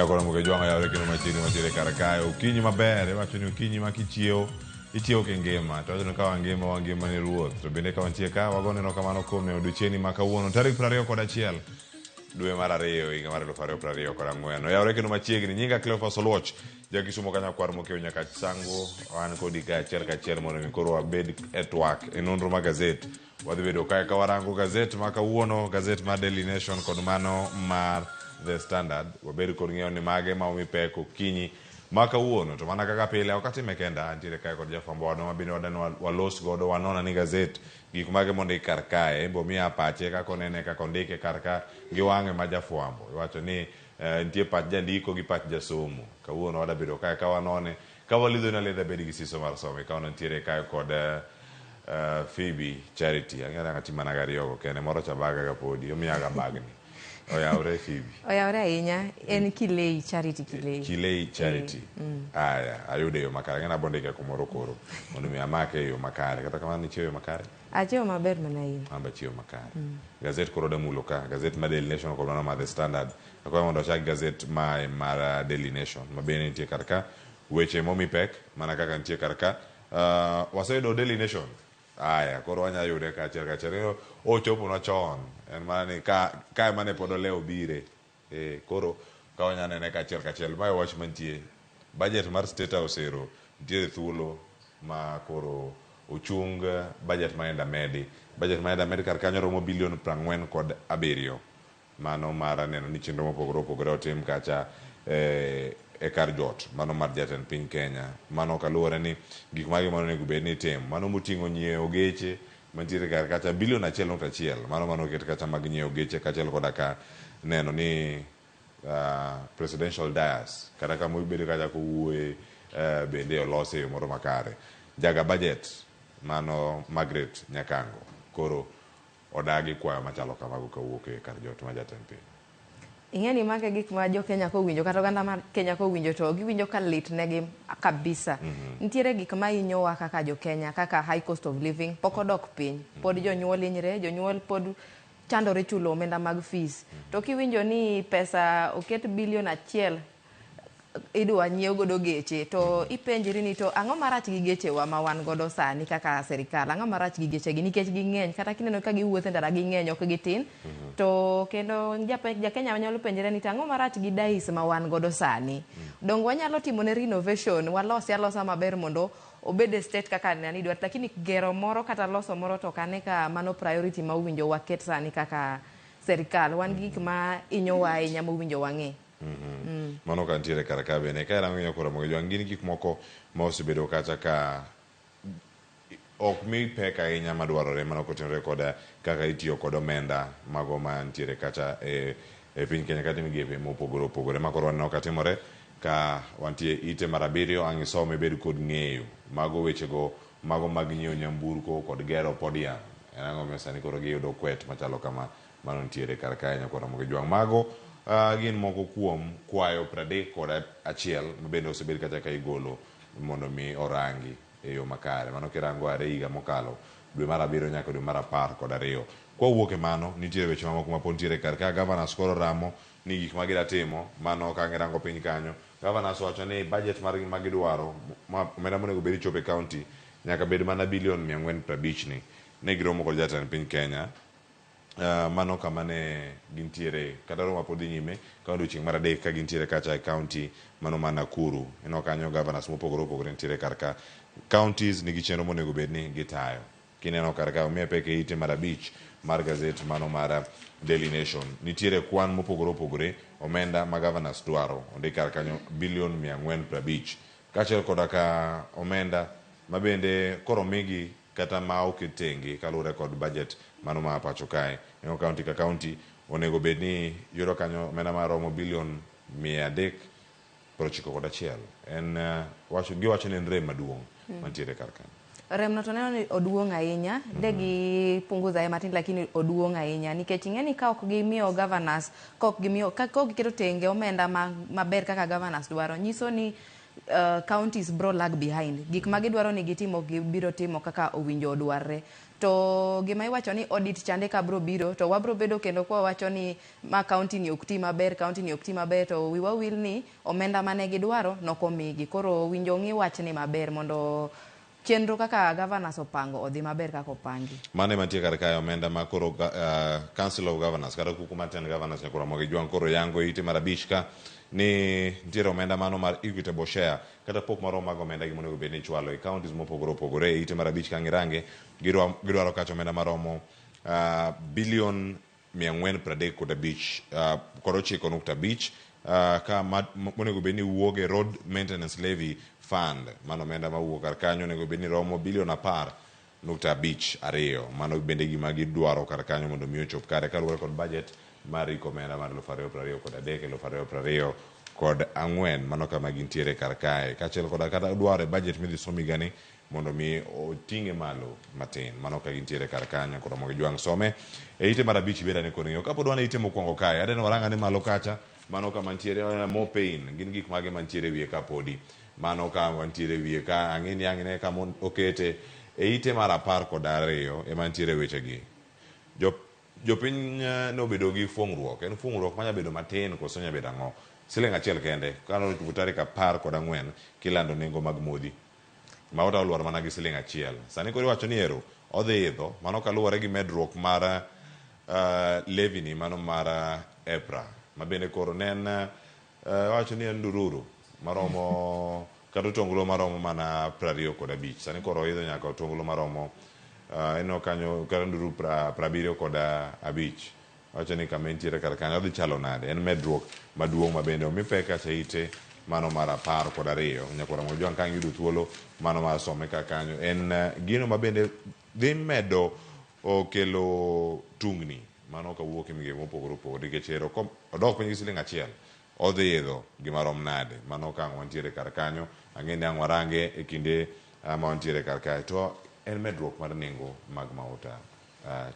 Nyakoro Moke Jwang'o yawre kendo machiegni mantiere kar kae. Okinyi maber, iwacho ni okinyi ma kichiewo, ichiewo kingima. To wacho ni ka wangima, wangima ne Ruoth. To bende ka wantie ka, wagone erokamano kuom neno odiochieng'ni ma kawuono, tarik 21 dwe mar ariyo higa mar 2024. Oyawre kendo machiegni. Nyinga Cleophas Oluoch, Jakisumo ka nyakwar Mokeo Nyakach Sango. An kodi ka achiel kachiel mondo mi koro wabed e twak e nonro mar gazet. Wadhi bedo kae ka warango gazet ma kawuono, gazet mar Daily Nation kod mano mar The Standard. Wabed kod ng'eyo ni mage ma omi pek okinyi ma kawuono. To mana kaka pile, ok atime kenda, antiere kae kod jafwambo wadwa ma bende wadwa ni walos godo, wanon ane gazet, gik mage mondik kar kae. En be omiya pache kaka onene, kaka ondike kar ka gi wang'e ma jafwambo. Iwacho ni nitie pach jandiko gi pach jasomo. Kawuono wadwa bedo kae ka wanone, ka walidhoni alidha bed gi siso mar some. Kawuono nitiere kae kod Phoebe Charity. Ang'eyo ni ang' ati mana gariyogo kende, moro cha baga ga podi, omiyaga bagni. Oyawre Phoebe. Oyawre ahinya, en Kilei Charity Kilei. Kilei Charity. Aya, ayude e yo makare. Ang'e ni abondike kumoro koro mondo mi amake e yo makare. Kata kamano nichiewo e yo makare? Achiewo maber mana in. An be achiewo makare. Gazet koro damulo ka, gazet mar Daily Nation kod mano mar The Standard. Akwayo mondo achak gazet mae mar Daily Nation ma bende nitie kar ka. Weche momi pek mana kaka nitie kar ka. Waseyudo Daily Nation. Aya, koro wanya yude ka achiel kachiel. Ing'eyo, ochoponwa chon. En mana ni ka, ka ema ne pod olewo bire. Eh, koro ka wanya nene ka achiel kachiel. Mae wach mantie. Budget mar State House ero nitiere thuolo ma koro ochung budget ma enda medi. Budget ma enda medi kar kanyo romo bilion 47. Mano mar neno ni chenro mopogore opogore otim kacha e kar jot mano mar jatend piny Kenya. Mano kaluwore ni gik mage mane onego bed ni itimo. Mano moting'o nyiewo geche mantiere kar kacha bilion 1.1 mano mane oket kacha mag nyiewo geche kaachiel koda ka neno ni presidential dais kata kama obedo kacha kowuoye bende olos e yo moro makare. Jaga budget mano Margaret Nyakango koro odagi kwayo machalo kamago kawuok e kar jot ma jatend piny. Ing'e ni mago e gik ma jo Kenya kowinjo kata oganda mar Kenya kowinjo to giwinjo ka lit negi kabisa. Nitiere gik ma hinyowa kaka jo Kenya kaka high cost of living pok odok piny. Pod jonyuol hinyre, jonyuol pod chandore chulo omenda mag fees. To kiwinjo ni pesa oket bilion achiel idwa nyiew godo geche to ipenjri ni to ang'o marach gi gechewa ma wan godo sani kaka serikal ang'o marach gi gechegi nikech ging'eny kata kineno ka giwuotho e ndara ging'eny ok gitin to kendo jakenya nyalo penjre ni to ang'o marach gi dais ma wan godo sani donge wanyalo timone renovation walose alosa maber mondo obed e state kaka nani dwaro lakini gero moro kata loso moro to ok ane ka mano priority ma owinjo waket sani kaka serikal wan gi gik ma hinyowa ahinya mowinjo wang'i. Mano ka nitiere kar ka bende ka irango nyakwar Ramogi Jwang' gin gik moko ma osebedo kacha ka ok mi pek ahinya madwarore mano kotenore kod kaka itiyo kod omenda mago mantiere kacha e piny Kenya kata e migepe mopogore opogore ma koro waneno ka timore ka wantie ite mar abiriyo ang' isome ibed kod ng'eyo mago wechego mago mag nyiewo nyamburko kod gero podium en ang'o momiyo sani koro giyudo kwet machalo kama Mano nitiere kar kae nyakwar Ramogi Jwang'. Mago gin moko kuom kwayo 31 ma bende osebed kacha ka igolo mondo mi orangi e yo makare. Mano kirango are higa mokalo dwe mar abiriyo nyaka dwe mar 12. Kwawuok e mano, nitiere weche mamoko ma pod nitiere kar ka. Governors koro ramo ni gik ma gida timo, mano ka ang' irango piny kanyo, governors owacho ni budget margi ma gidwaro, ma omenda monego bed ni chopo e county nyaka bed mana bilion 450 ni. Ne giromo kod jatend piny Kenya Mano kama ne gintiere kata romo pod dhi nyime ka odiochieng' mar adek ka gintiere kacha e county mano ma Nakuru. Ineno kanyo governors mopogore opogore nitiere kar ka. Counties nigi chenro monego bed ni gitayo. Kineno kar ka omiye pek e ite mar abich mar gazet mano mar Daily Nation. Nitiere kwan mopogore opogore omenda ma governors dwaro. Ondik kar kanyo bilion 450 kaachiel koda ka omenda ma bende koro omigi kata ma oket tenge kaluwore kod budget mano ma pacho kae. Ineno county ka county onego bed ni yudo kanyo omenda maromo bilion 391. En wacho, giwacho ni en rem maduong' mantiere kar kanyo. Remno to neno ni oduong' ahinya, de gi punguza e matin lakini oduong' ahinya nikech ing'e ni ka ok gimiyo governors, ka ok gimiyo, ka ok giketo tenge omenda maber kaka governors dwaro, nyiso ni Counties bro lag behind. Gik ma gidwaro ni gitim ok gibiro timo kaka owinjo odwarre. To gima iwacho ni audit chande ka bro biro to wabro bedo kendo kwa wacho ni ma county ni ok ti maber, county ni ok ti maber, to wiwa wil ni omenda mane gidwaro nokomigi. Koro owinjo ng'i wachni maber mondo chenro kaka governors opango odhi maber kaka opangi. Mano ema nitie kar kae omenda ma koro Council of Governors kata kuku mar tend governors nyaka Ramogi Jwang' koro yango e ite mar abich ka ni nitiere omenda mano mar equitable share kata pok maromo mag omenda gi monego bed ni ichwalo e counties mopogore opogore e ite mar abich ka ngirange gidwaro kacha omenda maromo bilion 435 kod 9.5 ka monego bed ni wuok e road maintenance levy fund. Mano omenda mawuok kar kanyo onego bed ni romo bilion 10.52. Mano bende gima gidwaro kar kanyo mondo mi ochop kare kaluwore kod budget mar iko omenda mar 2023 2024. Mano kama gintiere kar kae kaachiel koda kata dwaro e budget midhi som higani mondo mi oting'e malo matin. Mano ka gintiere kar kanyo koro mondo Jwang' some e ite mar abich ibed ane kod ng'eyo. Kapod wan e ite mokwongo kae, aneno warang ane malo kacha, mano kama nitiere more pain, gin gik mage mantiere e wiye ka podi. Mano ka wantiere e wiye ka, ang'e ni ang' ine kama okete e ite mar 12 ema nitiere wechegi. Jopiny nobedo gi fuong'ruok, en fuong'ruok manya bedo matin koso nya bedo ang'o? Siling achiel kende, kano ochopo tarik 14 kilando nengo mag modhi. Mauta olwar mana gi siling achiel. Sani koro iwacho ni ero odhi idho, mano kaluwore gi medruok mar levy ni mano mar EPRA. Ma bende koro ne en iwacho ni en ndururu maromo kata otonglo maromo mana 25. Sani koro oidho nyaka otonglo maromo ineno kanyo kata ndururu 75. Wacho ni kama entiere kar kanyo odhi chalo nade? En medruok maduong' ma bende omi pek kacha ite mano mar 12. Nyakwar Ramogi Jwang' ka ang' iyudo thuolo mano mar some ka kanyo. En gino ma bende dhi medo kelo tungni mano kawuok e migepe mopogore opogore nikech ero odok piny gi siling achiel odhi idho gima rom nade? Mano ka ang' wantiere kar kanyo ang'e ni ang' warange e kinde ma wantiere kar kae to en medruok mar nengo mag mauta.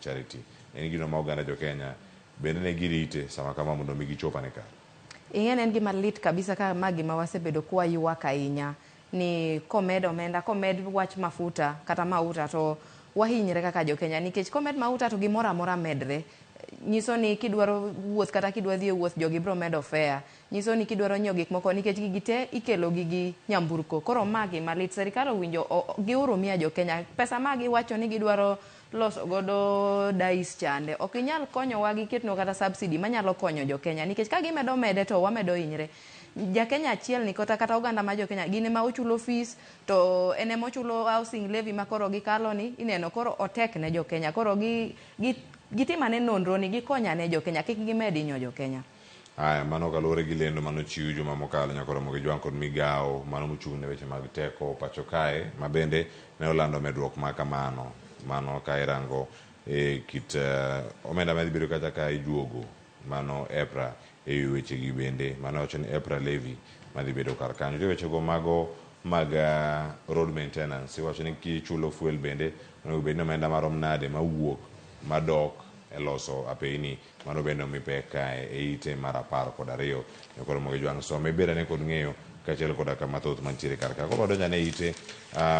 Charity en gino ma oganda jo Kenya bende ne girite sama kama mondo mi gichop ane kare. Ing'e ni en gima lit kabisa ka ma gima wasebedo kwa ywak ahinya ni komed omenda, komed wach mafuta kata mauta to wahinyre kaka jo Kenya nikech komed mauta to gimoro amora medre. Nyiso ni kidwaro wuoth kata kidwa dhi e wuoth jogi bro medo fare. Nyiso ni kidwaro nyiewo gik moko nikech gigi te ikelo gi gi nyamburko. Koro ma gima lit, serikal owinjo gihurumia jo Kenya. Pesa ma giwacho ni gidwaro loso godo dais chande ok inyal konyowa gi ketnwa kata subsidy manyalo konyo jo Kenya nikech ka gimedo mede to wamedo hinyre. Ja Kenya achiel ni kata oganda ma jo Kenya gin ema ochulo fees to en ema ochulo housing levy ma koro gikalo ni ineno koro otek ne jo Kenya. Koro gitim ane nonro ni gikonya ne jo Kenya kik gimed hinyo jo Kenya. Aya, mano kaluwore gi lendo manochiw juma mokalo nyaka Ramogi Jwang' kod migawo mano mochung' ne weche mag teko pacho kae ma bende ne olando medruok ma kamano. Mano ka irango e kit omenda madhi bedo kacha ka ijuogo mano EPRA e wi weche gi bende mano wacho ni EPRA levy madhi bedo kar kanyo. Nitie weche go mago mag road maintenance iwacho ni kichulo fuel bende onego bed ni omenda marom nade mawuok madok e loso apeyni mano bende omi pek kae e ite mar 12. Koro Ramogi Jwang' some bed ane kod ng'eyo kaachiel koda ka mathoth mantiere kar ka. Koro wadonjo ane ite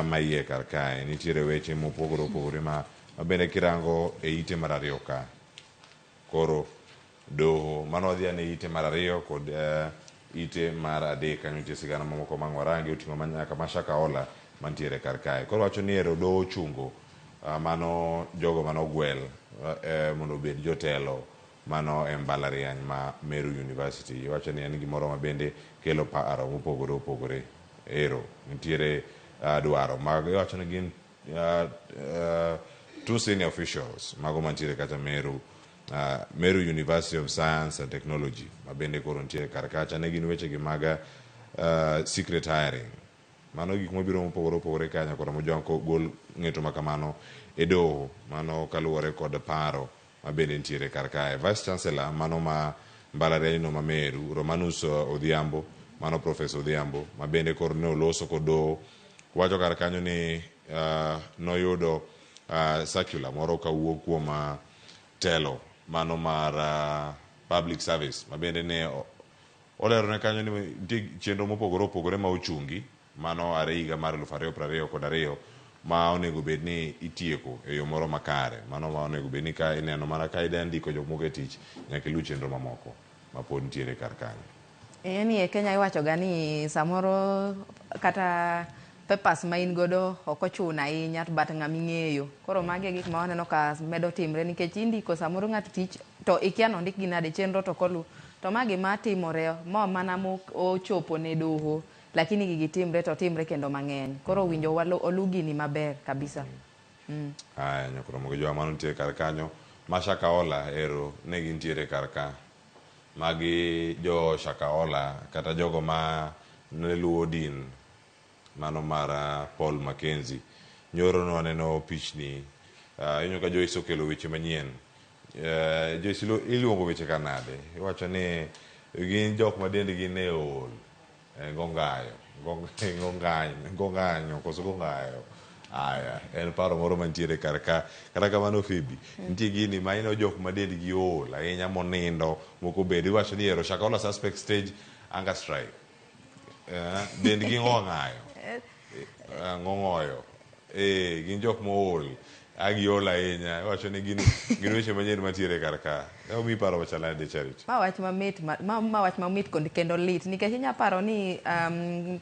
ma iye kar kae. Nitiere weche mopogore opogore ma bende kirango e ite mar 2 ka. Koro doho mano wadhi ane ite mar 2 kod ite mar 3 kanyo nitie sigana mamoko ma warangi oting'o nyaka Mashaka Ola mantiere kar kae. Koro wacho ni ero doho ochungo mano jogo manogwel mondo obed jotelo mano e mbalariany ma Meru University. Iwacho ni en gimoro ma bende kelo paro mopogore opogore. Ero nitiere dwaro mag iwacho ni gin two senior officials mago mantiere kata Meru Meru University of Science and Technology ma bende koro nitiere kar kacha ne gin weche gi mag secret hiring. Mano gik mabiro mopogore opogore ka nyaka Ramogi Jwang' gol ng'eto ma kamano e doho mano kaluwore kod paro ma bende nitiere kar kae. Vice Chancellor mano ma mbalariany no ma Meru Romanus Odhiambo mano Professor Odhiambo ma bende koro ne oloso kod doho wacho kar kanyo ni noyudo circular moro kawuok kuom telo mano mar public service ma bende ne Olerone kanyo ni nitie chenro mopogore opogore ma ochungi mano are higa mar 2022 ma onego bed ni itieko e yo moro makare. Mano ma onego bed ni ka ineno mana ka idwa ndiko jok moko e tich nyaka iluw chenro mamoko ma pod nitiere kar kanyo. Yaani e Kenya iwacho ga ni samoro kata papers ma in godo ok ochuno ahinya but ng'ama ing'eyo. Koro magi e gik ma waneno ka medo timre nikech indiko samoro ng'ato tich to ikia ni ondikgi nade chenro to ok olu. To ma gima timore ma mana mochopo ne doho lakini gigi timre to timre kendo mang'eny. Koro owinjo olu gini maber kabisa. Aya nyakromo gi jowa mano nitie kar kanyo. Ma Shakahola ero ne gintiere kar ka. Magi jo Shakahola kata jogo ma ne luwo din mano mar Paul Mackenzie. Nyoro ne waneno pichni ineno ka Joyce okelo weche manyien. Joyce iluongo weche ka nade? Iwacho ni gin jok ma dendgi ne ool. Gongayo, gonganyo koso gongayo. Aya, en paro moro mantiere kar ka. Kata kamano Phoebe, nitie gini ma ineno jok ma dendgi ool ahinya monindo moko bede. Iwacho ni ero Shakahola suspect stage hunger strike. Dendgi ng'ong'ayo. Ng'ong'oyo. Gin jok mool. Agiol ahinya. Iwacho ni gin weche manyien mantiere kar ka. Omiyi paro machal nade Charity? Ma wach mamit ma wach mamit kendo lit nikech inya paro ni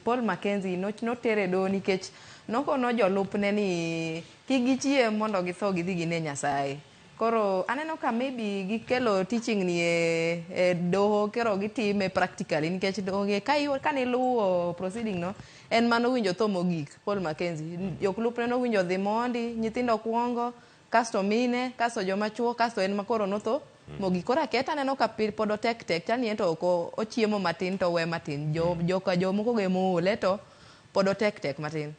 Paul Mackenzie notere doho nikech nokono jolupne ni kik gichiem mondo githo gidhi gine Nyasaye. Koro aneno ka maybe gikelo teaching ni e doho koro gitime practically nikech doho ka niluwo proceeding no en manowinjo tho mogik Paul Mackenzie. Jolupne nowinjo dhi mondi, nyithindo kuongo, kasto mine, kasto joma chuo, kasto en makoro notho mogik. Koro akia aneno ka pod otek tek chal ni en to ok ochiemo matin to owe matin. Joka jomoko go ema oole to pod otek tek matin.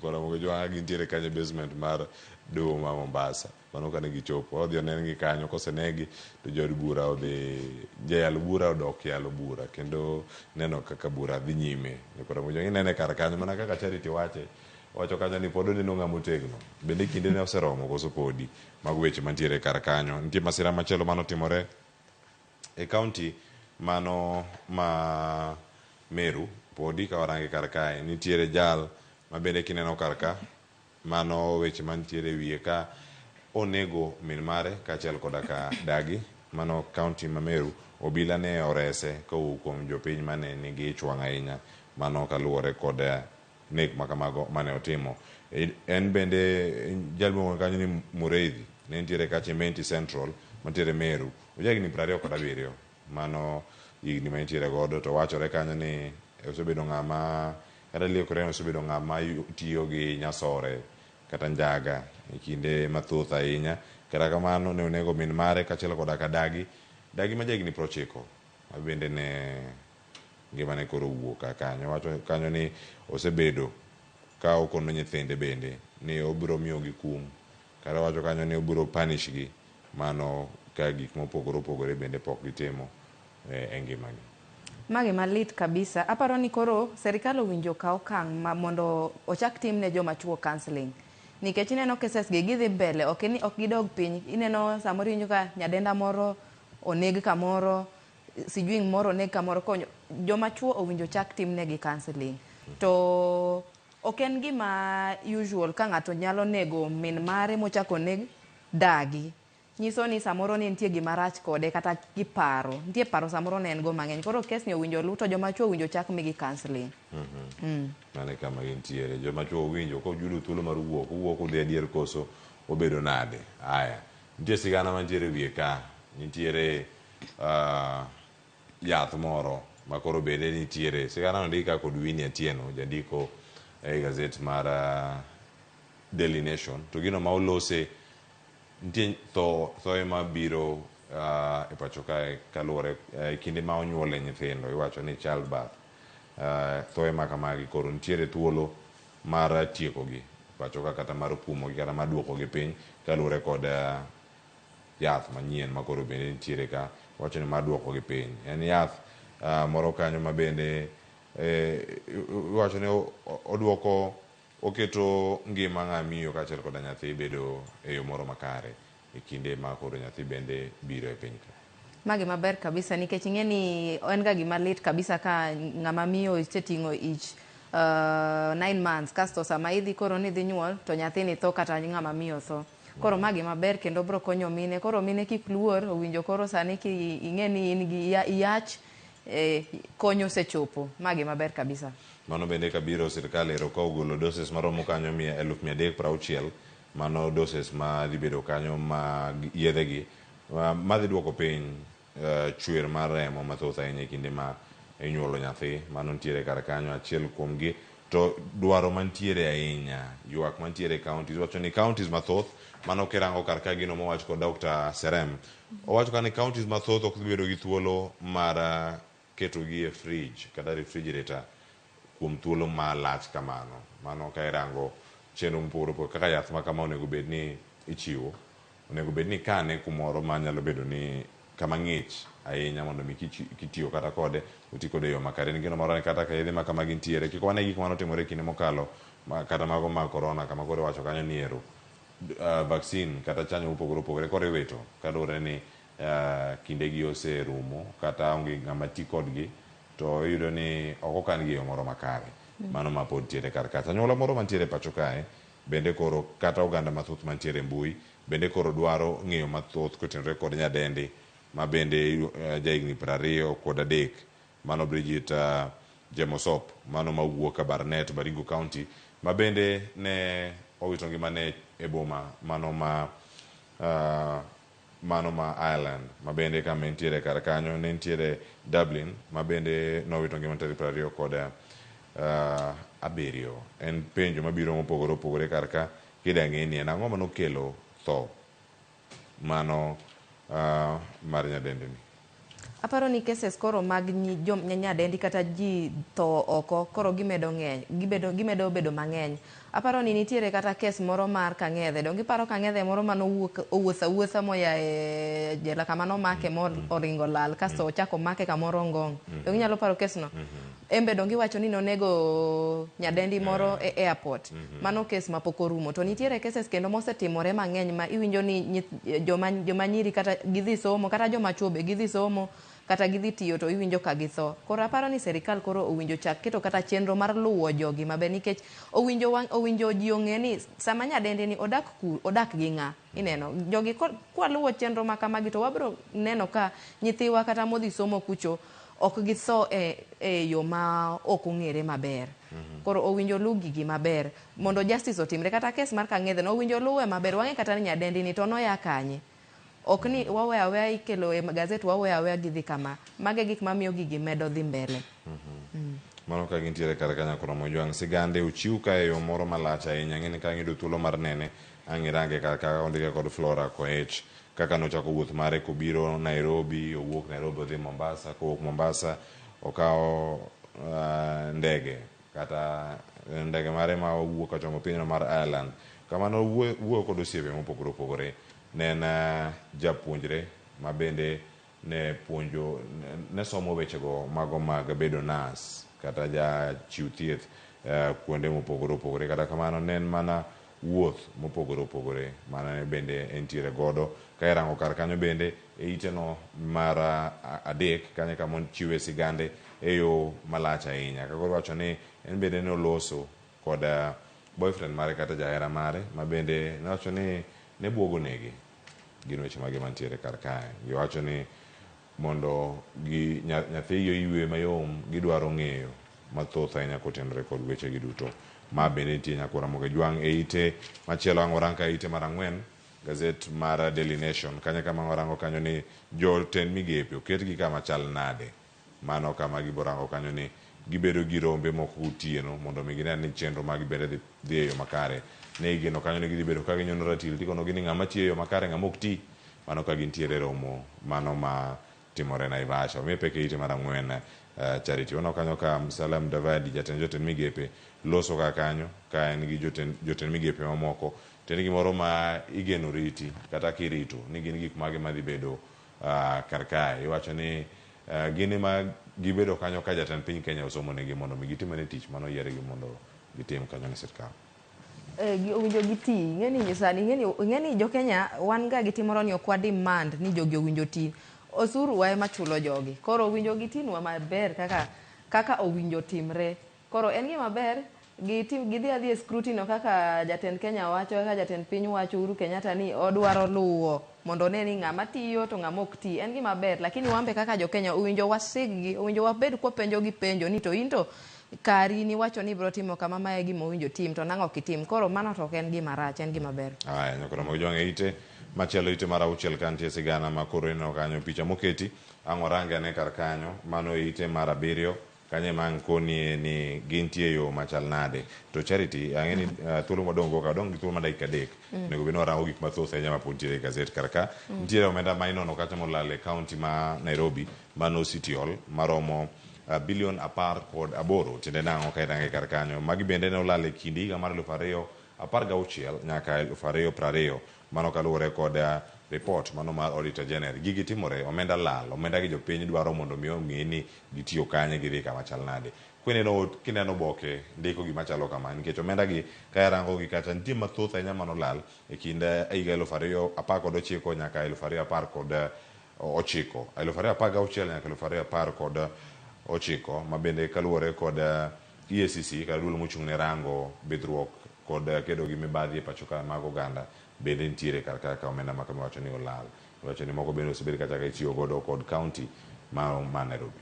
Koro mogo jowa gintiere kanyo e basement mar doho ma Mombasa. Mano kane gichopo. Odhi onengi kanyo kosenegi to jood bura odhi jayal bura odok yalo bura kendo neno kaka bura dhi nyime. Koro mogo inene kar kanyo mana kaka Charity wache. Wacho kanyo ni pod oneno ng'ama otegno. Bende kinde ne oseromo koso podi. Mago weche mantiere kar kanyo. Nitie masira machielo manotimore e county mano ma Meru podi ka warange kar kae nitiere jal ma bende kineno kar ka mano weche mantiere e wiye ka onego min mare kaachiel koda ka dagi mano county ma Meru obila ne orese kowuok kuom jopiny mane nigi ich wang' ahinya mano kaluwore kod nek makamago mane otimo. En bende jal miluongo kanyo ni Mureithi ne nitiere kacha Imenti Central mantiere Meru. Oja higni 27 mano higni ma entiere godo to wachore kanyo ni osebedo ng'ama kata liekore ni osebedo ng'ama tiyo gi nyasore kata njaga e kinde mathoth ahinya. Kata kamano ne onego min mare kaachiel koda ka dagi, dagi ma ja higni 90 ma bende ne ngimane koro owuok ka kanyo. Wacho kanyo ni osebedo ka okono nyithinde bende ni obiro miyogi kum kata wacho kanyo ni obiro punish gi mano ka gik mopogore opogore bende pok gitimo e ngimagi. Ma gima lit kabisa. Aparo ni koro serikal owinjo okaw okang' ma mondo ochak tim ne joma chuo counselling. Nikech ineno cases gi gidhi mbele ok ni ok gidog piny. Ineno samoro iwinjo ka nyadenda moro oneg kamoro, sijui moro oneg kamoro. Konyo joma chuo owinjo chak timnegi counselling. To ok en gima usual ka ng'ato nyalo nego min mare mochako oneg dagi. Nyiso ni samoro ne nitie gima rach kode kata gi paro. Nitie paro samoro ne en go mang'eny. Koro kes ni owinjo olu to joma chuo owinjo chak migi counselling. Mano e kama gintiere. Joma chuo owinjo koyudo thuolo mar wuok, owuok odhi adier koso obedo nade. Aya, nitie sigana mantiere e wiye ka. Nitiere yath moro ma koro bende nitiere. Sigana ondik ka kod Winnie Atieno, jandiko e gazet mar Daily Nation. To gino ma olose nitie thoe mabiro e pacho kae kaluwore kinde ma onyuole nyithindo iwacho ni child birth thoe ma kamagi koro nitiere thuolo mar tiekogi pacho ka kata mar kumogi kata mar duokogi piny kaluwore kod yath manyien ma koro bende nitiere ka wacho ni mar duokogi piny. En yath moro kanyo ma bende iwacho ni oduoko oketo ngima ng'ama miyo kaachiel koda nyathi bedo e yo moro makare e kinde ma koro nyathi bende biro e piny ka. Ma gima ber kabisa nikech ing'e ni en ga gima lit kabisa ka ng'ama miyo oseting'o ich 9 months, kasto sama idhi koro ni idhi nyuol to nyathini tho kata ng'ama miyo tho. Koro ma gima ber kendo bro konyo mine. Koro mine kik luor, owinjo koro sani ki ing'e ni in gi yach, kony osechopo. Ma gima ber kabisa. Mano bende kabiro sirkal ero ka ogolo doses maromo kanyo 360,000, mano doses ma dhi bedo kanyo ma yedhe gi madhi duoko piny chwer mar remo mathoth ahinya e kinde ma inyuolo nyathi. Mano nitiere kar kanyo achiel kuom gi. To dwaro mantiere ahinya, ywak mantiere e counties, wacho ni counties mathoth, mano kirango kar ka gino mowach kod Dr. Serem, owacho ka ni counties mathoth ok dhi bedo gi thuolo mar ketogi e fridge kata refrigerator kuom thuolo malach kamano. Mano ka irango chenro mopogore opogore kaka yath ma kama onego bed ni ichiwo, onego bed ni ikane kumoro manyalo bedo ni kama ng'ich ahinya mondo mi kitiyo kata kode oti kode e yo makare. En gino moro ni kata ka yedhe ma kamagi nitiere, kik wane gik manotimore e kinde mokalo kata mago mag corona, kama koro iwacho kanyo ni ero vaccine kata chanjo mopogore opogore koro iwito kaluwore ni kindegi oserumo kata onge ng'ama ti kodgi, to iyudo ni ok okan gi e yo moro makare. Mano ma pod tiere kar kacha. Anyuola moro mantiere e pacho kae bende koro kata oganda mathoth mantiere e mbui bende koro dwaro ng'eyo mathoth kotenore kod nyadendi ma bende jahigni 23, mano Bridget Jemosop, mano mawuok Kabarnet, Baringo County, ma bende ne owito ngimane e boma mano ma Ireland, ma bende kama entiere kar kanyo ne nitiere Dublin, ma bende nowito ngimane tarik 27. En penjo mabiro mopogore opogore kar ka kida ng'e ni en ang'o manokelo tho mano mar nyadendi ni. Aparo ni cases koro mag nyadendi kata ji tho oko koro gimedo ng'eny, gimedo bedo mang'eny. Aparo ni nitiere kata kes moro mar Kang'ethe. Donge iparo Kang'ethe moro manowuok owuotho awuotha moya e jela kama nomake mo oringo lal kasto ochako omake kamoro Ngong. Donge inyalo paro kes no? En be donge iwacho ni nonego nyadendi moro e airport. Mano kes mapok orumo. To nitiere cases kendo mosetimore mang'eny ma iwinjo ni joma nyiri kata gidhi somo kata joma chuo be gidhi somo kata gidhi tiyo to iwinjo ka githo. Koro aparo ni serikal koro owinjo chak keto kata chenro mar luwo jogi maber nikech owinjo ji ong'e ni sama nyadendi ni odak ku odak gi ng'a. Ineno jogi kwaluwo chenro ma kamagi to wabro neno ka nyithiwa kata modhi somo kucho ok githo e yo ma ok ong'ere maber. Koro owinjo luw gigi maber mondo justice otimre. Kata kes mar Kang'ethe no owinjo luwe maber wang'e kata ni nyadendi ni to noya kanye. Ok ni waweyo aweya ikelo e gazet, waweyo aweya gidhi kama. Mago e gik mamiyo gigi medo dhi mbele. Mano ka gintiere kar kanyo koro Mojwang' sigande ochiw ka e yo moro malach ahinya. Ng'eni ka ang'iyudo thuolo mar nene ang' irange kar ka ondike kod Flora Koech kaka nochako wuoth mare kobiro Nairobi, owuok Nairobi odhi Mombasa, kowuok Mombasa okawo ndege kata ndege mare ma owuok kochomo pinyno mar Ireland. Kama nowuoyo kod osiepe mopogore opogore. Ne en japuonjre ma bende ne puonjo ne somo wechego mago mag bedo nas kata jachiw thieth kuonde mopogore opogore. Kata kamano ne en mana wuoth mopogore opogore mane bende entiere godo. Ka irango kar kanyo bende e ite no mar adek kanyo kama ochiwe sigande e yo malach ahinya. Ka koro iwacho ni en bende noloso kod boyfriend mare kata jahera mare ma bende nowacho ni ne buogo nege. Gin weche mage mantiere kar kae. Giwacho ni mondo gi nyathigi oywe mayom gidwaro ng'eyo mathoth ahinya kotenore kod weche gi duto. Ma bende nitie nyakora Ramogi Jwang' e ite machielo ang' warang ka ite mar ang'wen gazet mar Daily Nation kanyo kama warango kanyo ni jotend migepe oketgi kama chal nade. Mano kama giborango kanyo ni gibedo gi rombe moko gotieno mondo mi gine ni chenro mag bende dhi e yo makare. Ne igeno kanyo ni gidhi bedo ka ginyono ratil tikonogi ni ng'ama tiyo e yo makare, ng'ama ok ti. Mano ka gintiere e romo mano ma timore Naivasha. Omiye pek e ite mar ang'wen Charity. Waneno kanyo ka Musalia Mudavadi, jatend jotend migepe, loso ka kanyo ka en gi jotend migepe mamoko. Tiende gimoro ma igeno riti kata kirito ni gin gik mage madhi bedo kar kae. Iwacho ni gin ema gibedo kanyo ka jatend piny Kenya osomo negi mondo mi gitimane tich mano yiergi mondo gitim kanyo ne sirkal. Owinjo giti. Ing'eni sani ing'eni jo Kenya wan ga gi timoro ni ok wa demand ni jogi owinjo ti. Osuru wa ema chulo jogi. Koro owinjo gitinwa maber kaka kaka owinjo timre. Koro en gima ber gitim gidhi adhiya e scrutiny no kaka jatend Kenya wacho, kaka jatend piny wacho Uhuru Kenyatta ni odwaro luwo mondo one ni ng'ama tiyo to ng'ama ok ti. En gima ber lakini wan be kaka jo Kenya owinjo wasig gi, owinjo wabed kwapenjo gi penjo ni to in to kari niwacho ni ibiro timo kama ma e gima owinjo tim to nang'o ok itim. Koro mano to ok en gima rach, en gima ber. Aya, nyaka Ramogi Jwang' e ite machielo ite mar auchiel ka nitie sigana ma koro ineno kanyo picha moketi ang' warange ane kar kanyo mano e ite mar abiriyo kanyo ema ang' konie ni gintie e yo machal nade to Charity ang'e ni thuolo mwadong' go ka wadong' gi thuolo mar dakika adek onego bed ni warango gik mathoth ahinya ma pod nitiere e gazet kar ka nitiere omenda ma inono kacha molal e county ma Nairobi mano City Hall maromo bilion 18 tiende nang'o ka irange kar kanyo magi bende ne olal e kind higa mar 2016 nyaka 2020 mano kaluwore kod report mano mar Auditor General. Gigi timore, omenda lal, omenda gi jopiny dwaro mondo mi ong'e ni gitiyo kanye, gidhi kama chal nade. Kineno kineno oboke ndiko gima chalo kama nikech omenda gi ka irango gi kacha nitie mathoth ahinya manolal e kind higa 2019 nyaka 2019, 2016 nyaka 2019 ma bende kaluwore kod EACC kata duol mochung' ne rango bidhruok kod kedo gi mibadhi e pacho ka mag oganda bende nitiere kar ka ka omenda ma kama iwacho ni olal. Iwacho ni moko bende osebed kacha ka itiyo godo kod county ma Nairobi.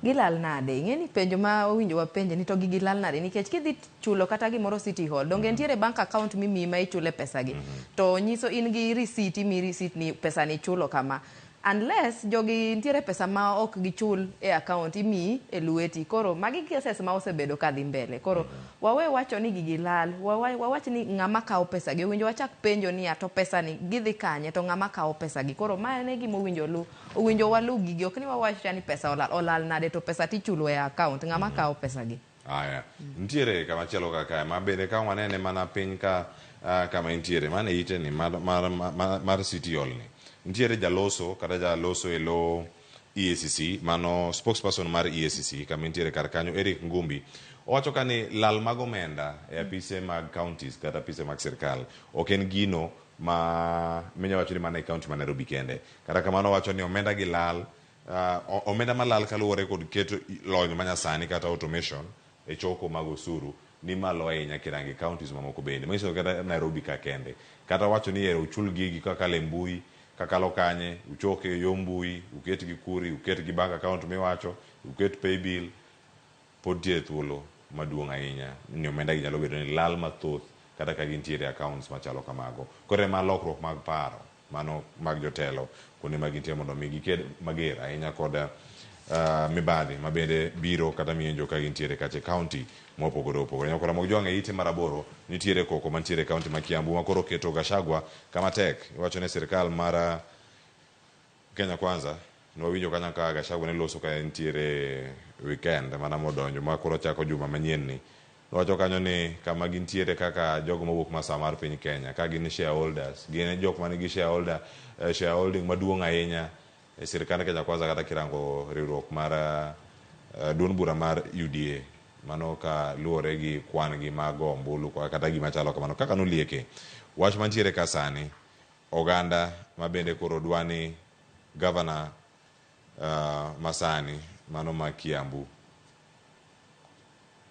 Gilal nade? Ing'e ni penjo ma owinjo wapenje ni to gigi lal nade nikech kidhi chulo kata gimoro City Hall donge nitiere bank account mimiyi ma ichule pesa gi to nyiso in gi receipt imiyi receipt ni pesa ni ichulo kama unless jogi nitiere pesa ma ok gichul e account imiyi e lweti koro magi cases ma osebedo kadhi mbele koro wawe wacho ni gigi lal wawach ni ng'ama kawo pesa gi owinjo wachak penjo niya to pesa ni gidhi kanye to ng'ama kawo pesa gi koro ma en e gima owinjo lu owinjo walu gigi ok ni wawach ni pesa olal olal nade to pesa tichulo e account ng'ama kawo pesa gi Aya, nitiere kama chielo kaka ma bende ka wanene mana piny ka kama intiere mane ite ni mar, mar, mar, mar City Hall ni nitiere jaloso kata jaloso e lo EACC mano spokesperson mar EACC kama intiere kar kanyo Eric Ngumbi owacho ka ni lal mag omenda e apise mag counties kata apise mag sirkal ok en gino ma minya wacho ni mana e county ma Nairobi kende kata kamano owacho ni omenda gi lal omenda malal kaluwore kod keto lony manyasani kata automation e choko mag osuru ni malo ahinya kirange counties mamoko bende manyiso kata Nairobi ka kende kata wacho ni ero uchul gigi kakalo e mbui kakalo kanye uchoke e yo mbui uket gi kuri uket gi bank account miwacho uket paybill pod nitie thuolo maduong' ahinya ni omenda gi nyalo bedo ni lal mathoth kata ka gintiere accounts machalo kamago koro ema lokruok mag paro mano mag jotelo kuonde ma gintie mondo mi giked mager ahinya kod mibadhi ma bende biro kata mienjo ka gintiere kacha e county mopogore opogore. Nyakora Ramogi Jwang' e ite mar aboro nitiere koko mantiere e county ma Kiambu ma koro keto Gachagua kama tek. Iwacho ni sirkal mar Kenya Kwanza nwawinjo kanyo ka Gachagua ne loso ka entiere weekend mana modonjo ma koro chako juma manyien ni. Nowacho kanyo ni kama gintiere kaka jogo mawuok masawa mar piny Kenya ka gin shareholders gin jok manigi shareholder shareholding maduong' ahinya e sirkand Kenya Kwanza kata kirango riwruok mar duond bura mar UDA mano ka luwore gi kwan gi mag go ombulu kata gima chalo kamano kaka nolieke. Wach mantiere ka sani oganda ma bende koro dwa ni gavana masani mano ma Kiambu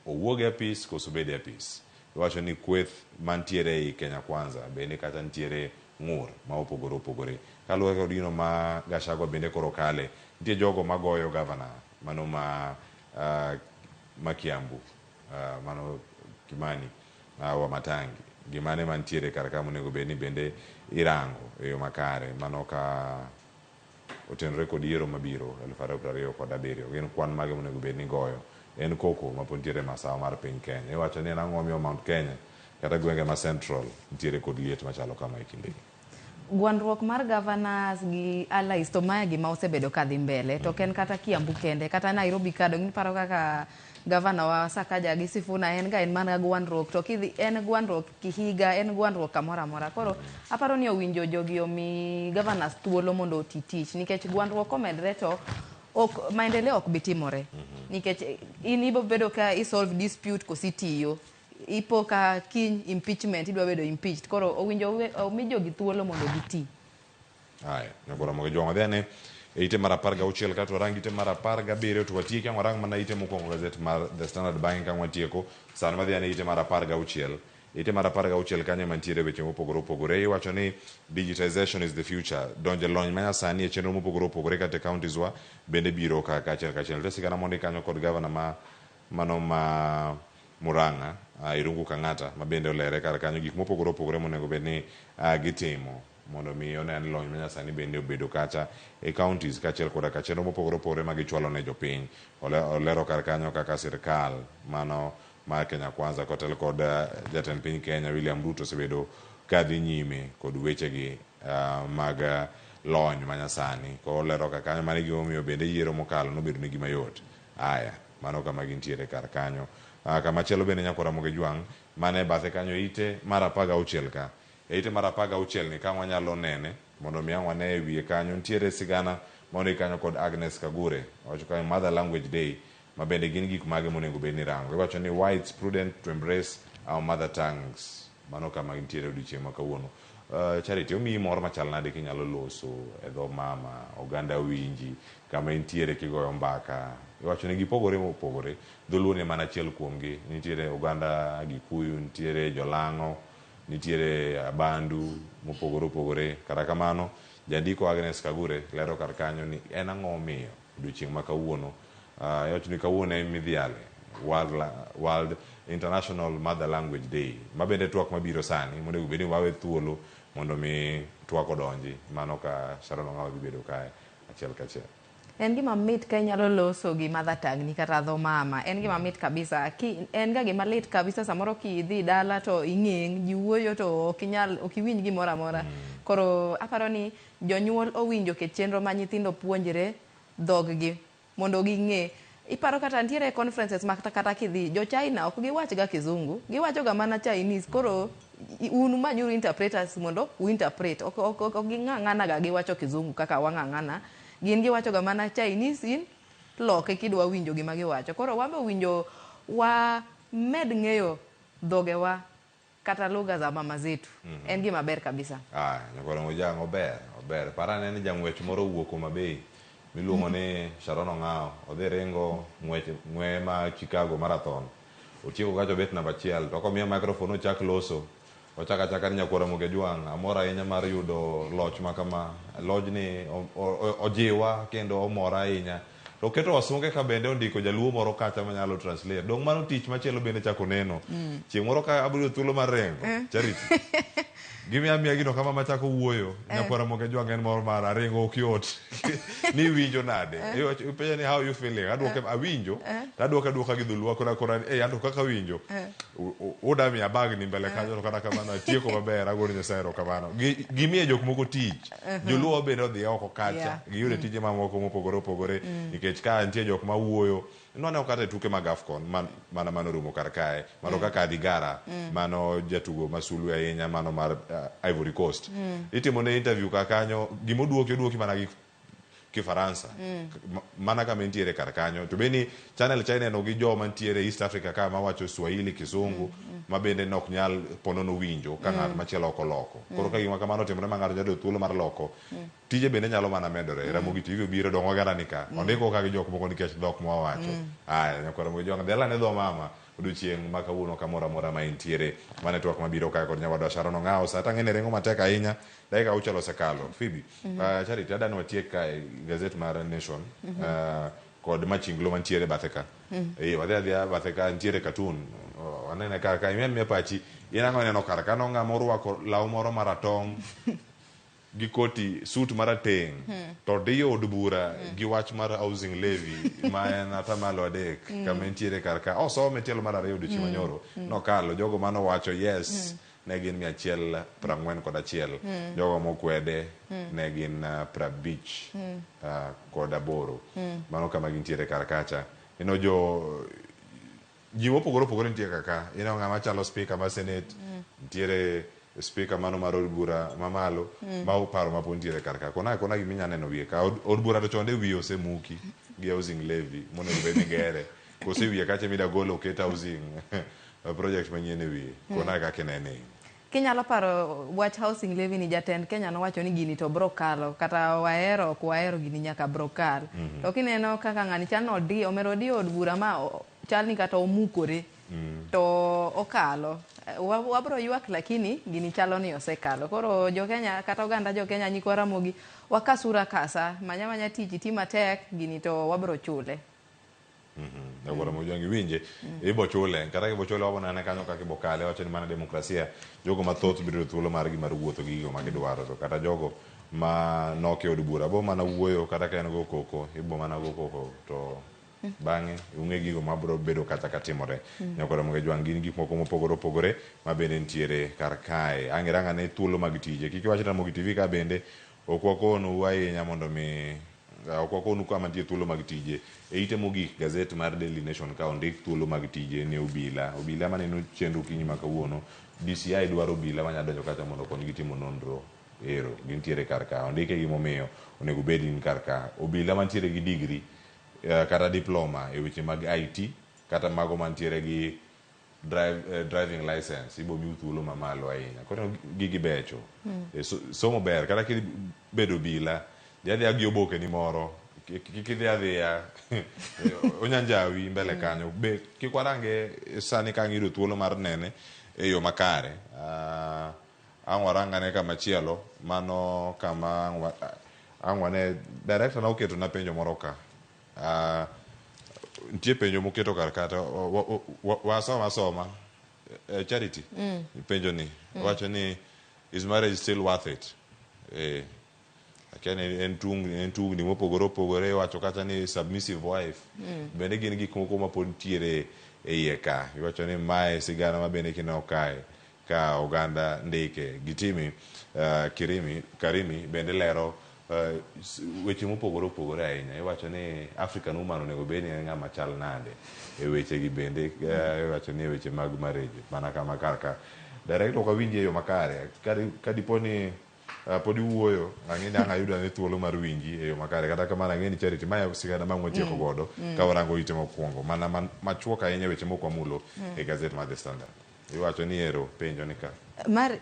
owuog e apis koso obed e apis. Iwacho ni kweth mantiere ei Kenya Kwanza bende kata nitiere ng'ur ma opogore opogore. Kaluwore kod gino ma Gachagua bende koro kale, nitie jogo magoyo gavana mano ma ma Kiambu mano Kimani Wamatangi. Gimane mantiere kar ka monego bed ni bende irango e yo makare mano ka otenore kod yiero mabiro 2027. Gin kwan mage monego bed ni igoyo? En koko ma pod nitiere masawa mar piny Kenya. Iwacho ni en ang'o momiyo Mount Kenya kata gwenge ma Central nitiere kod liet machalo kama e kindegi? Gwandruok mar governors gi allies to mae gima osebedo kadhi mbele to ok en kata Kiambu kende kata Nairobi ka dong iparo kaka gavana wa Sakaja gi Sifuna en ga en mana gwandruok to kidhi en gwandruok Kihiga en gwandruok kamoro amora koro aparo ni owinjo jogi omi governors thuolo mondo oti tich nikech gwandruok komedre to ok maendeleo ok bi timore nikech in ibo bedo ka i solve dispute kosi tiyo ipo ka kiny impeachment idwa bedo impeached koro owinjo omi jogi thuolo mondo giti. Aya, nyakora Ramogi Jwang' wadhi ane E ite mar 16 kato warang ite mar 17 to watieki ang' warang mana ite mokwongo gazet mar The Standard bang'e ka ang' watieko sani wadhi ane ite mar 16. Ite mar 16 kanyo ema nitiere weche mopogore opogore. Iwacho ni digitization is the future. Donjo e lony manyasani e chenro mopogore opogore kata e counties wa bende biro ka kachiel kachiel. Nitie sigana mondik kanyo kod gavana ma mano ma Murang'a, Irungu Kang'ata ma bende olere kar kanyo gik mopogore opogore monego bed ni gitimo mondo mi onen lony manyasani bende obedo kacha e counties kaachiel koda ka chenro mopogore opogore ma gichwalo ne jopiny. Olero kar kanyo kaka sirkal mano mar Kenya Kwanza kotel kod jatend piny Kenya William Ruto osebedo ka dhi nyime kod wechegi mag lony manyasani. Kolero kar kanyo mano e gimomiyo bende yiero mokalo nobedo negi mayot. Aya, mano kama gintiere kar kanyo. Kama chielo bende nyakwar Ramogi Ojwang' man e bathe kanyo ite mar 16 ka. E ite mar 16 ni ka wanyalo nene mondo mi ang' wane e wiye kanyo nitiere sigana mondik kanyo kod Agnes Kagure. Owacho kanyo Mother Language Day ma bende gin gik mage monego bed ni irango. Iwacho ni why it's prudent to embrace our mother tongues. Mano kama gintiere odiochieng' ma kawuono. Charity, omiyi mor machal nade kinyalo loso e dho mama, oganda winji, kama intiere kigoyo mbaka. Iwacho ni gipogore mopogore, dholuo ni mana achiel kuomgi. Nitiere oganda Gikuyu, nitiere Jolang'o, nitiere Abandu mopogore opogore. Kata kamano, jandiko Agnes Kagure lero kar kanyo ni en ang'o momiyo odiochieng' ma kawuono iwacho ni kawuono e midhiale World International Mother Language Day ma bende twak mabiro sani monego bed ni wawe thuolo mondo mi twak odonji mano ka Sharon Ong'awo dhi bedo kae achiel kachiel. En gima mit ka inyalo loso gi mother tongue ni kata dho mama. En gima mit kabisa. Ki, en ga gima lit kabisa samoro kidhi dala to ing'eng', ji wuoyo to ok inyal, ok iwinj gimoro amora. Koro aparo ni jonyuol owinjo ket chenro ma nyithindo puonjre dhog-gi mondo ging'e. Iparo kata nitiere conferences ma kata kidhi, jo China ok giwach ga kizungu, giwacho ga mana Chinese. Koro un manyuru interpreters mondo u interpret. Ok, ok, ok ging'ang'ana ga giwacho kizungu kaka wang'ang'ana. Gin giwacho ga mana Chinese in loke kidwa winjo gima giwacho. Koro wan be owinjo wa med ng'eyo dhogewa kata lugha za mama zetu. En gima ber kabisa. Ah, nyakwar Mojang' ober, ober. Par ane ni jang'wech moro owuok Homa Bay miluongo ni Sharon Ong'awo. Odhi ringo ng'wech ng'weye ma Chicago Marathon. Otieko kacha obet namba achiel. To komiye microphone ochak loso. Ochako achaka ni nyakwar Ramogi Ajwang', amor ahinya mar yudo loch ma kama. Lojni ojiwa kendo omora ahinya. To oketo wasunge ka bende ondiko jaluo moro kacha manyalo translate. Dong' mano tich machielo bende chako neno. Chieng' moro ka abiro yudo thuolo mar ringo, Charity. Gimiya amiya gino kama machako wuoyo. Nyakwar Ramogi Ajwang' en moro mar aringo ok yot. Ni iwinjo nade? Ipenja ni how you feeling? Aduoke awinjo. To aduoke aduoka gi dholuo akona akona ni eh anto kaka awinjo. Uda miya bag ni mbele kanyo to kata kamano atieko maber agone Nyasaye erokamano. Gimiye jok moko tich. Joluo bende odhi oko kacha. Giyudo tije mamoko mopogore opogore nikech ka nitie jok ma wuoyo nwaneno kata e tuke mag AFCON mana manorumo kar kae mano kaka Adigara mano jatugo ma sulwe ahinya mano mar Ivory Coast. Itimo ne interview kar kanyo gimoduoki oduoki mana gi Kifaransa mana kama entiere kar kanyo to bende channel cha ineno gi joma ntiere East Africa ka mawacho Swahili Kisungu ma bende nok nyal ponono winjo ka ng'at machielo ok oloko. Koro ka gima kamano otimore ma ng'ato nyalo yudo thuolo mar loko tije bende nyalo mana medore. Ramogi TV obiro dong' oganda ni ka ondikwa ka gi jok moko nikech dhok mwawacho. Aya nyakwar Ramogi Ojwang' dhi alane dho mama odiochieng' ma kawuono kamoro amora ma intiere. Mano e twak mabiro kae kod nyawadwa Sharon Ong'awo. Sa tang'e ni ringo matek ahinya. Dakika auchiel osekalo. Phoebe, Charity, adwa ni watiek kae gazet mar Nation kod machinglo mantiere bathe ka. Eh, wadhi adhiya bathe ka nitiere cartoon. Wanene kar ka, imiya miya pachi. In ang'o ineno kar ka? Aneno ng'ama orwako law moro maratong' gi koti suit marateng' to diyo od bura gi wach mar housing levy ma en atamalo 3 kama entiere kar ka. Osome tielo mar 2 odiochieng' manyoro. Nokalo jogo manowacho yes ne gin 141. Jogo mokwede ne gin 58. Mano kama gintiere kar kacha. Ineno jo ji mopogore opogore nitie kaka. Ineno ng'ama chalo speaker mar senate, nitiere speaker mano mar od bura mamalo, ma paro ma pod nitiere kar ka. Kona akona gima inya neno wiye ka. Od bura to chonde wiye osemuki gi housing levy monego bed ni gere. Kose wiye kacha mida golo oket housing project manyien e wiye. Kona kaka inene. Kinyalo paro wach housing levy ni jatend Kenya nowacho ni gini to bro kalo kata wahero ok wahero gini nyaka bro kal. To kineno kaka ng'ani chal ni odi omero odiyo od bura ma chal ni kata omukore to okalo. Wabro ywak lakini gini chalo ni osekalo. Koro jo Kenya kata oganda jo Kenya nyikwa Ramogi wakasuru akasa manya manya tich iti matek gini to wabro chule. Nyakwar Ramogi Ojwang' iwinje ibo chule kata kibo chule wabo nene kanyo kaka ibo kale wacho ni mana demokrasia jogo mathoth biro yudo thuolo margi mar wuotho gi gigo ma gidwaro to kata jogo ma nok e od bura bo mana wuoyo kata ka en go koko ibo mana go koko to bang'e ung'e gigo mabro bedo kata ka timore. Nyakwar Ramogi Ojwang' gin gik moko mopogore opogore ma bende nitiere kar kae. Ang' irang ane thuolo mag tije. Kik iwach Ramogi TV ka bende ok wakonu ahinya mondo mi ok wakonu kama nitie thuolo mag tije. E ite mogik gazet mar Daily Nation ka ondik thuolo mag tije ne obila. Obila maneno chenro okinyi ma kawuono DCI dwaro obila manyalo donjo kacha mondo okonygi timo nonro. Ero gintiere kar ka. Ondike gimomiyo onego bed ni kar ka. Obila mantiere gi degree kata diploma e weche mag IT kata mago mantiere gi driving license ibo miu thuolo mamalo ahinya. Koro gigi becho. Somo ber kata kibedo obila dhi adhiya gi oboke ni moro kik idhi adhiya onyanjawi mbele kanyo be kik warange sani ka ang' iyudo thuolo mar nene e yo makare. Ang' warang ane kamachielo mano kama ang' wane director na oketo na penjo moro ka. Nitie penjo moketo kar kata wasoma asoma Charity penjo ni wacho ni is marriage still worth it? Akia ni en tungni mopogore opogore iwacho kata ni submissive wife bende gin gik moko ma pod nitiere e iye ka. Iwacho ni mae sigana ma bende kineno kae ka oganda ndike gitimi Kirimi Karimi bende lero weche mopogore opogore ahinya. Iwacho ni African woman onego bed ni en ng'ama chal nade e weche gi bende iwacho ni e weche mag marriage mana kama kar ka. Director ok awinji e yo makare ka dipo ni pod iwuoyo ang'e ni ang' ayudo ane thuolo mar winji e yo makare kata kamano ang'e ni Charity mae sigana ma watieko godo ka warango ite mokwongo mana machuok ahinya weche mok wamulo e gazet mar The Standard. Iwacho ni ero penjo ni ka.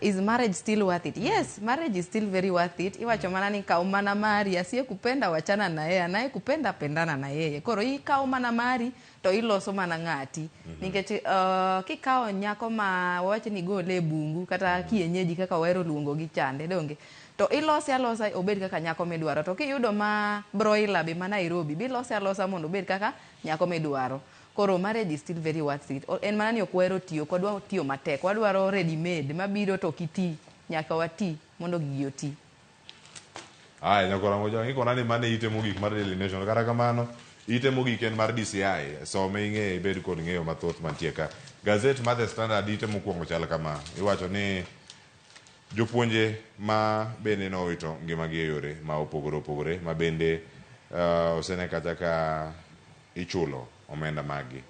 Is marriage still worth it? Yes, marriage is still very worth it. Iwacho mana ni kaw mana mari, asiyekupenda wachana na yeye, anayekupenda pendana na yeye. Koro ikaw mana mari to iloso mana ng'ati. Nikech kikawo nyako ma wawach ni gole e bungu kata kienyeji kaka wahero luongo gi chande donge. To ilose alosa obed kaka nyako midwaro. To kiyudo ma broiler be ma Nairobi, bilose alosa mondo obed kaka nyako midwaro. Koro marriage is still very worth it. En mana ni ok wahero tiyo, ok wadwa tiyo matek. Wadwaro ready made mabiro to ok iti. Nyaka wati mondo gigi oti. Aya, nyakwar Ramogi Ojwang' ikona ni mano e ite mogik mar Daily Nation. Kata kamano, ite mogik en mar DCI. Some ing'e ibed kod ng'eyo mathoth mantie ka. Gazet mar The Standard ite mokwongo chal kama. Iwacho ni jopuonje ma bende nowito ngimagi e yore ma opogore opogore ma bende osene kata ka ichulo omenda maggi.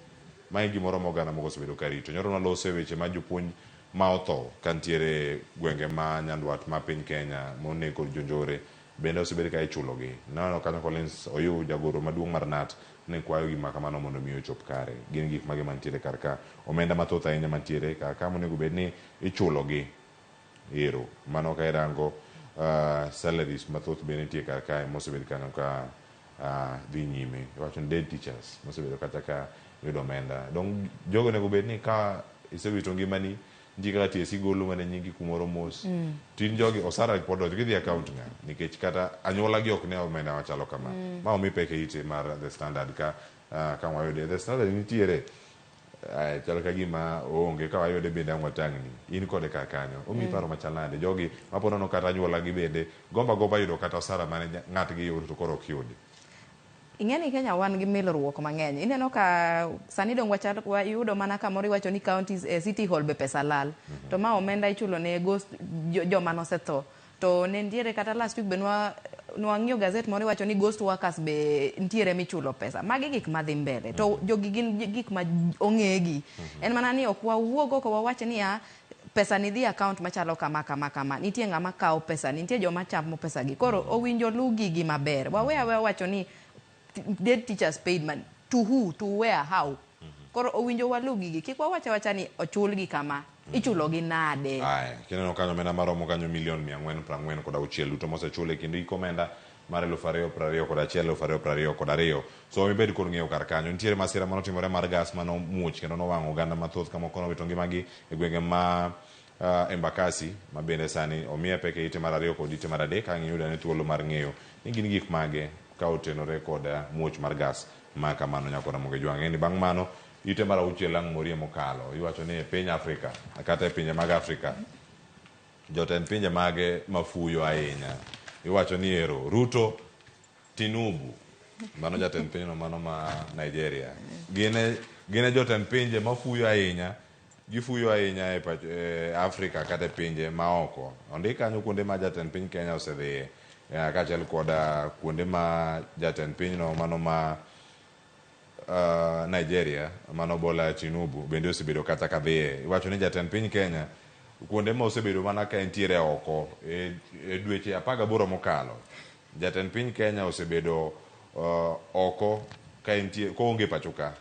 Mae gimoro ma oganda moko osebedo ka rito. Nyoro naloso e weche ma jopuonj ma otho ka nitiere gwenge ma nyandwat ma piny Kenya moneg kod jonjore bende osebed ka ichulogi. Naneno kanyo Collins Oyuu jagoro maduong' mar KNUT ne kwayo gima kamano mondo mi ochop kare. Gin gik mage mantiere kar ka? Omenda mathoth ahinya mantiere kar ka monego bed ni ichulogi. Ero mano ka irango salaries mathoth bende nitie kar kae mosebed kanyo ka dhi nyime. Iwacho ni dead teachers mosebedo kata ka yudo omenda. Dong jogo onego bed ni ka isewito ngimani nitie kaka TSC golo mana nyingi kumoro mos. Tin jogi osara pod donjo gidhi account ng'a nikech kata anyuola gi ok ne omenda machalo kama. Ma omi pek e ite mar The Standard ka ka wayude. The Standard nitiere chal ka gima oonge ka wayude bende ang' watang'ni. In kode kar kanyo. Omiyi paro machal nade? Jogi mapo nono kata anyuola gi bende gomba gomba yudo kata osara mane ng'atgi yudo to koro ok yudi. Ing'e ni Kenya wan gi milruok mang'eny. Ineno ka sani dong wachal wayudo mana kamoro iwacho ni counties e city hall be pesa lal. To ma omenda ichulo ne ghost joma nosetho. To ne nitiere kata last week be nwang'iyo gazet moro iwacho ni ghost workers be nitiere michulo pesa. Magi gik madhi mbele. To jogi gin gik ma ong'egi. En mana ni ok wawuog oko wawach niya pesa ni dhi account machalo kama kama kama. Nitie ng'ama kawo pesa ni, nitie joma chamo pesa gi. Koro owinjo lu gigi maber. Wawe aweya wacho ni dead teachers paid money. To who? To where? How? Koro owinjo walu gigi, kik wawach awacha ni ochulgi kama, ichulogi nade? Aya, kineno kanyo omenda maromo kanyo milion 446 duto mosechul e kind hik omenda mar 2021 2022. So ibed kod ng'eyo kar kanyo. Nitiere masira manotimore mar gas manomuoch kendo nowang'o oganda mathoth ka moko nowito ngimagi e gwenge ma Embakasi ma bende sani omiye pek e ite mar ariyo kod ite mar adek. Ang' iyud ane thuolo mar ng'eyo ni gin gik mage ka otenore kod muoch mar gas ma kamano nyaka Ramogi Jwang'. Ng'e ni bang' mano ite mar auchiel ang' morie mokalo. Iwacho ni e piny Afrika kata e pinje mag Afrika jotend pinje mage mafuyo ahinya. Iwacho ni ero Ruto, Tinubu, mano jatend pinyno mano ma Nigeria. Gin e jotend pinje mafuyo ahinya. Gifuyo ahinya e pach, e Afrika kata e pinje maoko. Ondik kanyo kuonde ma jatend piny Kenya osedhiye kaachiel koda kuonde ma jatend pinyno mano ma Nigeria mano Bola Tinubu bende osebedo kata ka dhiye. Iwacho ni jatend piny Kenya kuonde ma osebedo mana ka entiere oko e dweche 18 mokalo. Jatend piny Kenya osebedo oko ka entie koonge pacho ka.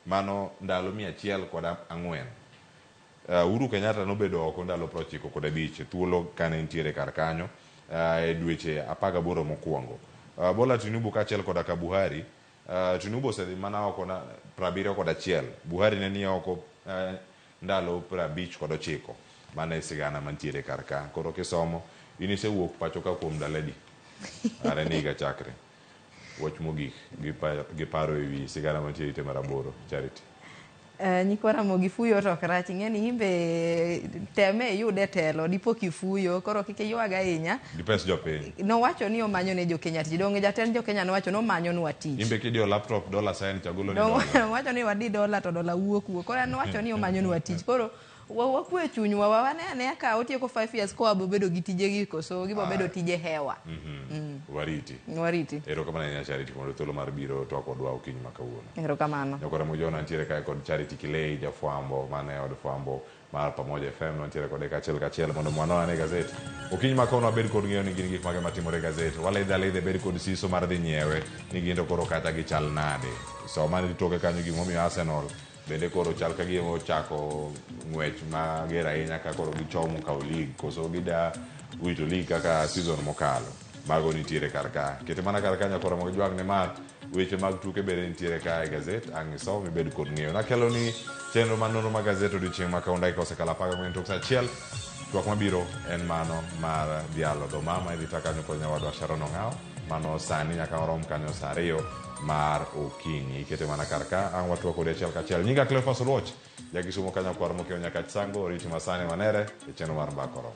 Mano ndalo 104. Uhuru Kenyatta nobedo oko ndalo 95 thuolo kane entiere kar kanyo e dweche 18 mokwongo. Bola Tinubu kaachiel koda ka Buhari, Tinubu osedhi mana oko 71. Buhari ne ni oko ndalo 59. Mano e sigana mantiere kar ka. Koro kisomo, in isewuok pacho ka kuom ndalo adi? Are ni higa chakre. Wach mogik gi paro e wi sigana mantie ite mar aboro, Charity. Nyikwa Ramogi fuyo to ok rach, ing'e ni imbe teme iyude telo dipo kifuyo, koro kik iywag ahinya. Gi pes jopiny. Nowacho ni omanyo ne jo Kenya tich. Donge jatend jo Kenya nowacho ni omanyonwa tich. Imbe kidiyo laptop dollar sign chagolo ni dollar. Nowacho ni wadi dola to dola wuok wuok. Koro en nowacho ni omanyonwa tich. Koro wakwe chunywa, wane anea ka otieko 5 years koa bobedo gi tijegi koso gibo bedo tije hewa. Wariti. Wariti. Erokamano ahinya Charity kuom thuolo mar biro twak kodwa okinyi ma kawuono. Erokamano. Nyakora Mujona nitiere kae kod Charity Kilei jafwambo mane od fwambo mar Pamoja FM nitiere kode kachiel kachiel mondo mwanon ane gazet. Okinyi ma kawuono wabed kod ng'eyo ni gin gik mage matimore e gazet. Walidho alidha bed kod siso mar dhi nyiewe ni gin to koro kata gichal nade. Soma ni toke kanyo gimomiyo Arsenal bende koro chal ka gima ochako ng'wech mager ahinya ka koro gichomo kawo league koso gida wito league kaka season mokalo. Mago nitiere kar ka. Kete mana kar ka nyakora mag jwang' nimar weche mag tuke bende nitiere ka e gazet. Ang' isom ibed kod ng'eyo. Nakelo ni chenro mar nonro mag gazet odiochieng' ma kawuono dakika osekalo 14 tok saa achiel. Twak mabiro en mano mar dhialo dho mama idhi ta kanyo kod nyawadwa Sharon Ong'aw. Mano sani nyaka warom kanyo saa 2 mar okinyi. Ikete mana kar ka ang' watwak kodi achiel kachiel. Nyinga Cleophas Oluoch, jakisumo kanyo kwar mokiewo Nyakach Sango, oriti masani manere e chenro mar Mbaka Oromo.